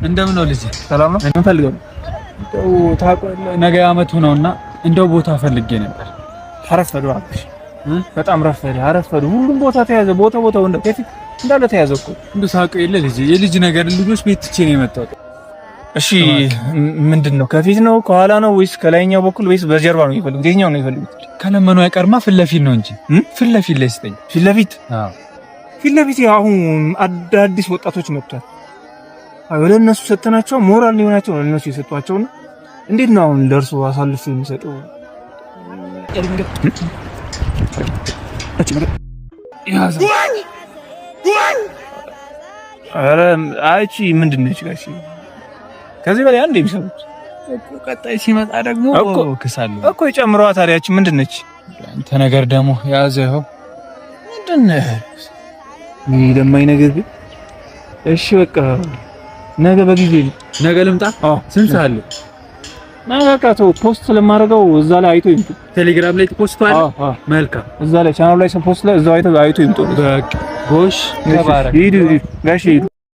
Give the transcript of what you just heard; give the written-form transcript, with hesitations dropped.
እንደምን ነው ልጅ? ሰላም ነው። ምን ፈልገው ነው? እንደው ታውቀዋለህ፣ ነገ አመቱ ነውና እንደው ቦታ ፈልጌ ነበር። አረፈዱ እባክሽ፣ በጣም ረፈደ፣ አረፈዱ። ሁሉም ቦታ ተያዘ፣ ቦታ ቦታው እንደ ከፊት እንዳለ ተያዘ እኮ። እንደው ሳውቀው የለ ልጅ፣ የልጅ ነገር ልጆች ቤት ትቼ ነው የመጣሁት። እሺ ምንድን ነው? ከፊት ነው ከኋላ ነው ወይስ ከላይኛው በኩል ወይስ በጀርባ ነው የሚፈልጉት? የትኛው ነው የሚፈልጉት? ከለመኑ አይቀርማ ፊት ለፊት ነው እንጂ ፊት ለፊት ላይ ስጠኝ። ፊት ለፊት? አዎ ፊት ለፊት። አሁን አዳዲስ ወጣቶች መጥቷል። አዎ ለእነሱ ሰጥተናቸው ሞራል ሊሆናቸው ነው ለእነሱ የሰጧቸውና እንዴት ነው አሁን ለእርሱ አሳልፎ የሚሰጠው? ኧረ አይቺ ምንድን ነች ጋሽ? ከዚህ በላይ አንድ የሚሰሩት እኮ ቀጣይ ሲመጣ ደግሞ ክሳለሁ እኮ የጨምረዋ። ታዲያ ያቺ ምንድን ነች? አንተ ነገር ደግሞ ያዘ ይኸው ምንድን ነው ይሄ ለማኝ ነገር ግን። እሺ በቃ ነገ በጊዜ ነገ ልምጣ። ስንት ሰዓት ላይ? በቃ ተው፣ post ስለማደርገው እዛ ላይ አይቶ ይምጡ። ቴሌግራም ላይ post አለ። መልካም፣ እዛ ላይ ቻናሉ ላይ post ላይ እዛው አይቶ አይቶ ይምጡ። በቃ ጎሽ፣ ተባረክ። ይሂዱ ጋሽ ይሂዱ።